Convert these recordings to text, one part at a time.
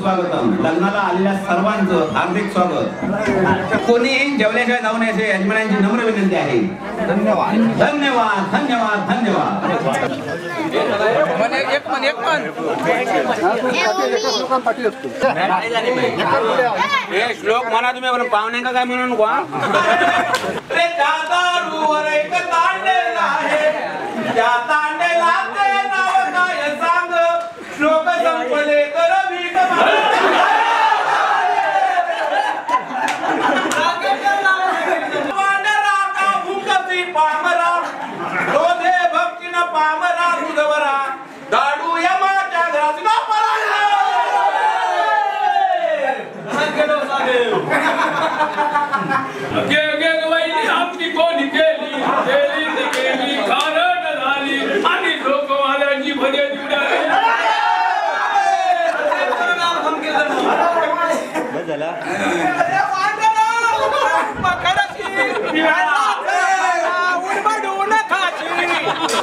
सुस्वागतम. लग्नाला आलेल्या सर्वांचं हार्दिक स्वागत. कोणीही जेवल्याशिवाय जाऊ नये असे यजमानांची नम्र विनंती आहे. धन्यवाद धन्यवाद धन्यवाद धन्यवाद. हे श्लोक म्हणा तुम्ही, पण पाहुण्यांका काय म्हणू नको. रे दारूवर एक तांडेल आहे, त्या तांडेलाचे नाव काय सांग, श्लोक संपले तर भीक पांढरा का भूकसी पामरा, रोधे भक्तीन पामरा तुझवरा, दाडू यमाच्या घरात आमची कोणी केली केली केली कारण झाली आणि लोकवाल्यांची भजे उडाली.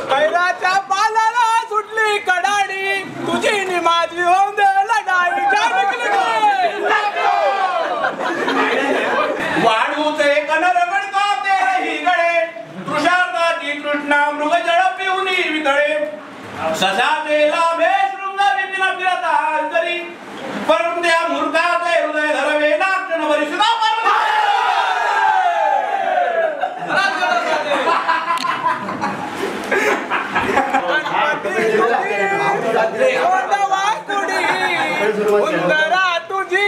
कैराच्या पालाला सुटली कडाडी, तुझी नि माझी होऊन लढाई. वाढूचे कन रगडतो ते ही गळे, तृषार्ताची कृष्णा मृग जळ पिऊनी वितळे, ससाचे लाभे शृंग विपिन फिरता जरी, परंतु त्या मूर्खाचे हृदय धरवे ना क्षणभरी सुद्धा. उंदरा तुझी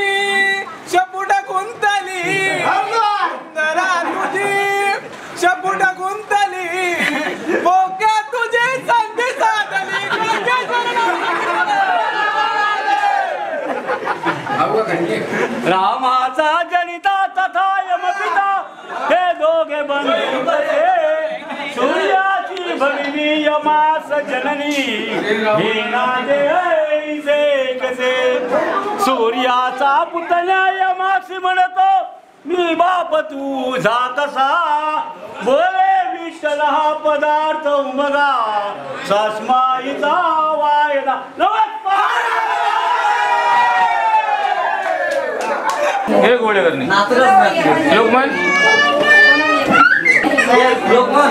शपुट गुंतली, उंदरा तुझी शपुट गुंतली, बोक्या तुझी संधी साधली. रामाचा जनिता तथा यमपिता हे दोघे बंधू बरे, सूर्याची भगिनी यमास जननी ही नादे ऐसे कसे. सूर्याचा पुतण्या यमासी म्हणतो मी बाप तुझा कसा, बोले विठ्ठल हा पदार्थ उमगा सस्माईचा वायदा. नमस्कार. हे गोळे करणे लोकमान लोकमान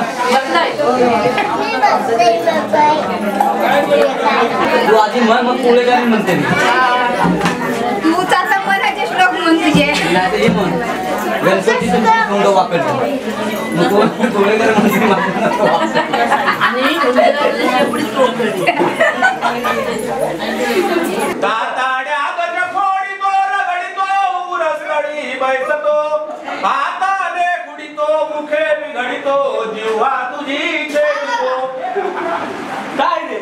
तू आधी म्हण मग पुढे काय म्हणते तू. आता मराठी श्लोक म्हण तुझे. नाही म्हण गणपती तोंड वाकडलं मग कोण कर म्हणते आणि ताताड्या गज फोडितो रगडितो उरसगडी बैसतो, हाताने कुडितो मुखे बिघडितो, जिव्हा तुझी छेडितो. काय रे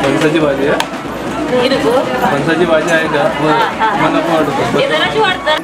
फणसाची भाजी आहे, फणसाची भाजी आहे का? मला पण वाटत.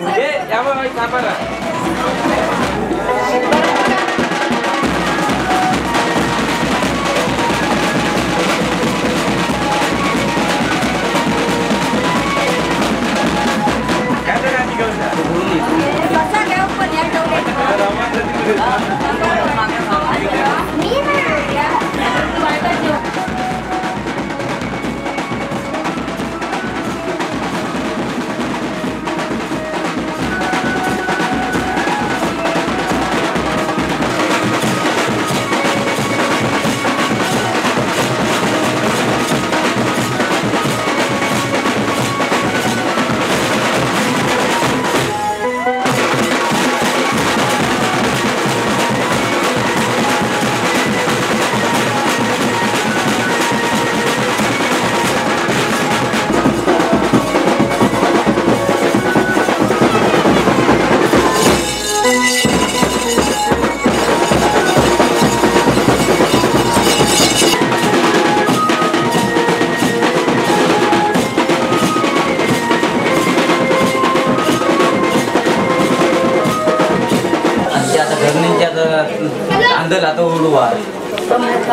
बांधल आता ओढू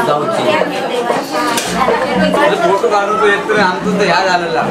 जाऊची फोटो काढून तो येतो आमचं तर ह्या झालेला.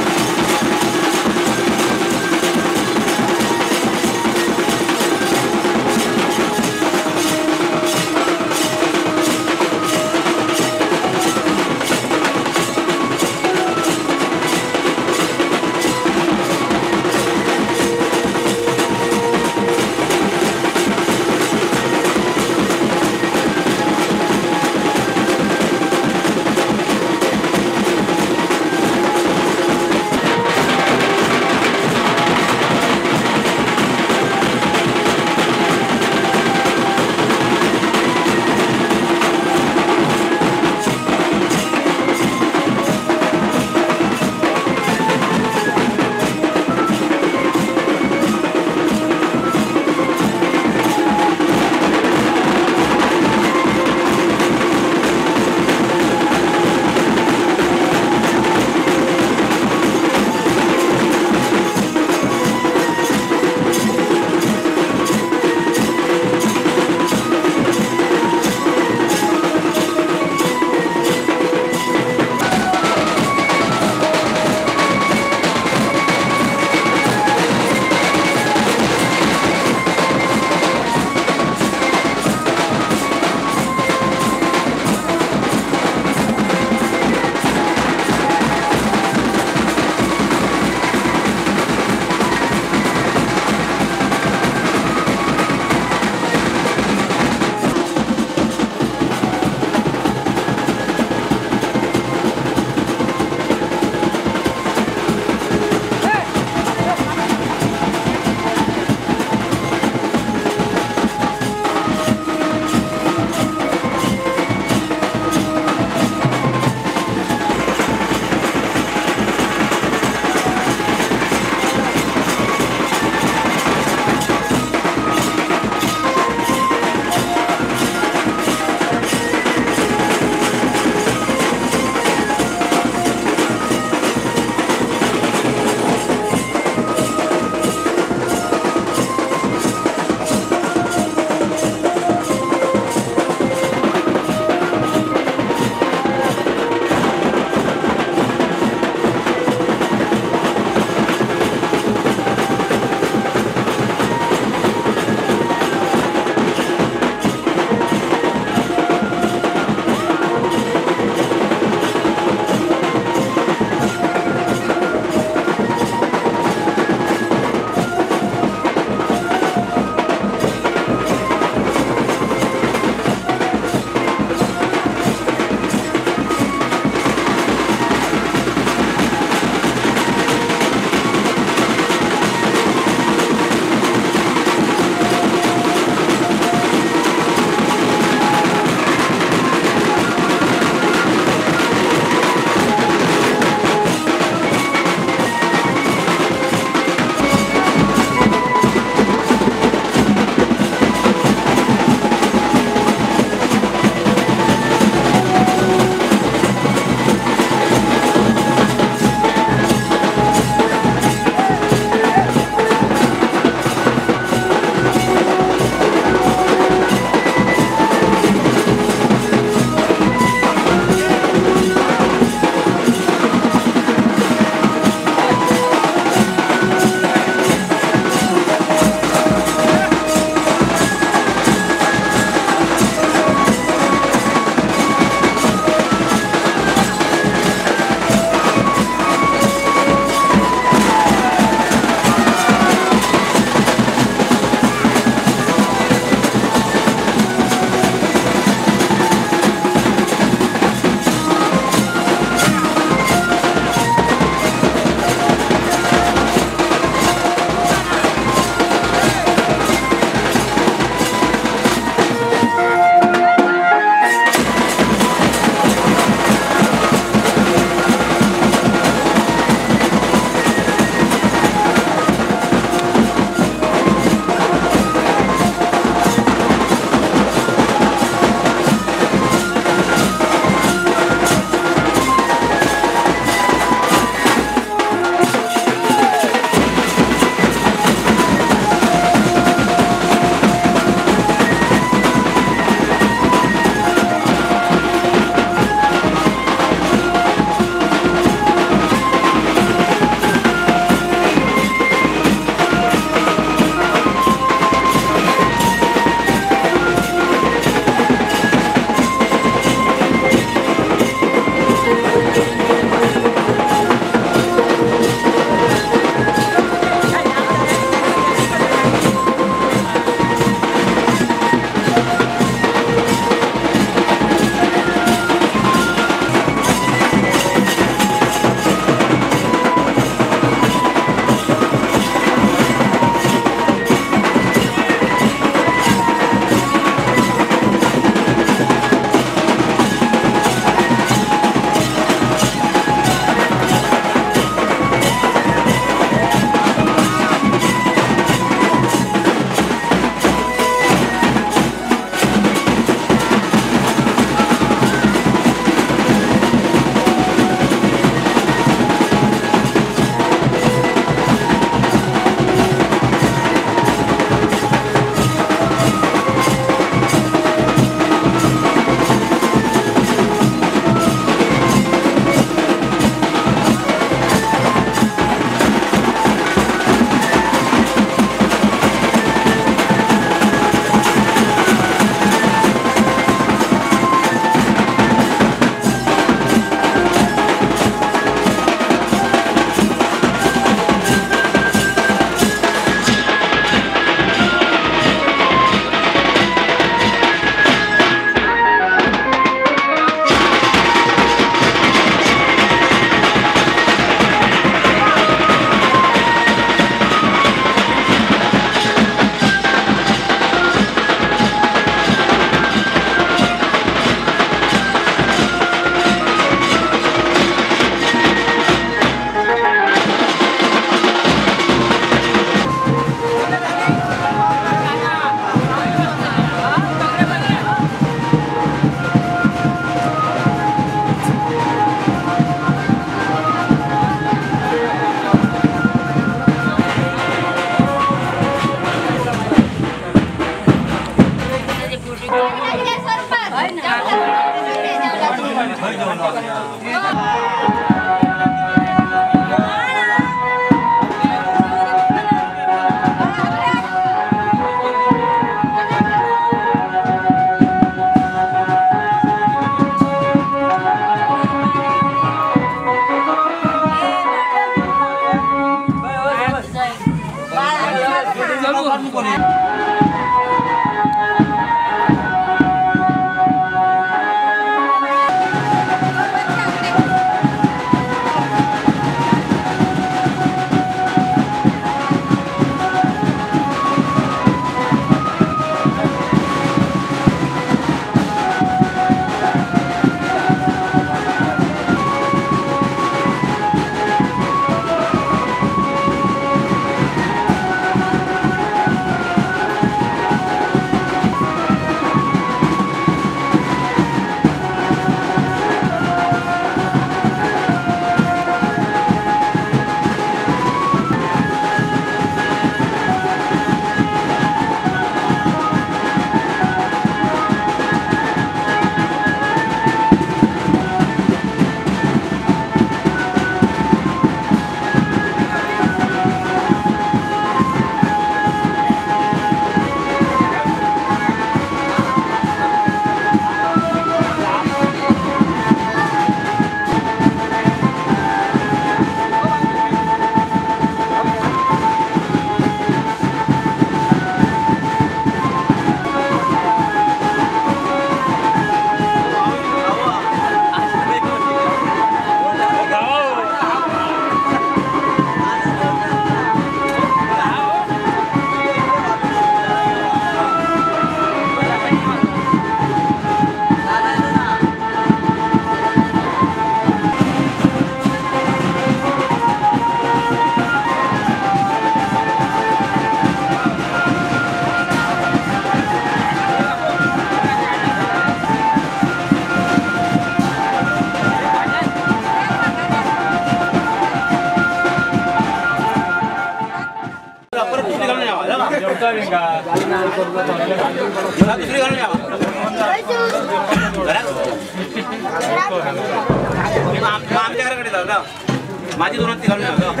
माझी दोन घालून.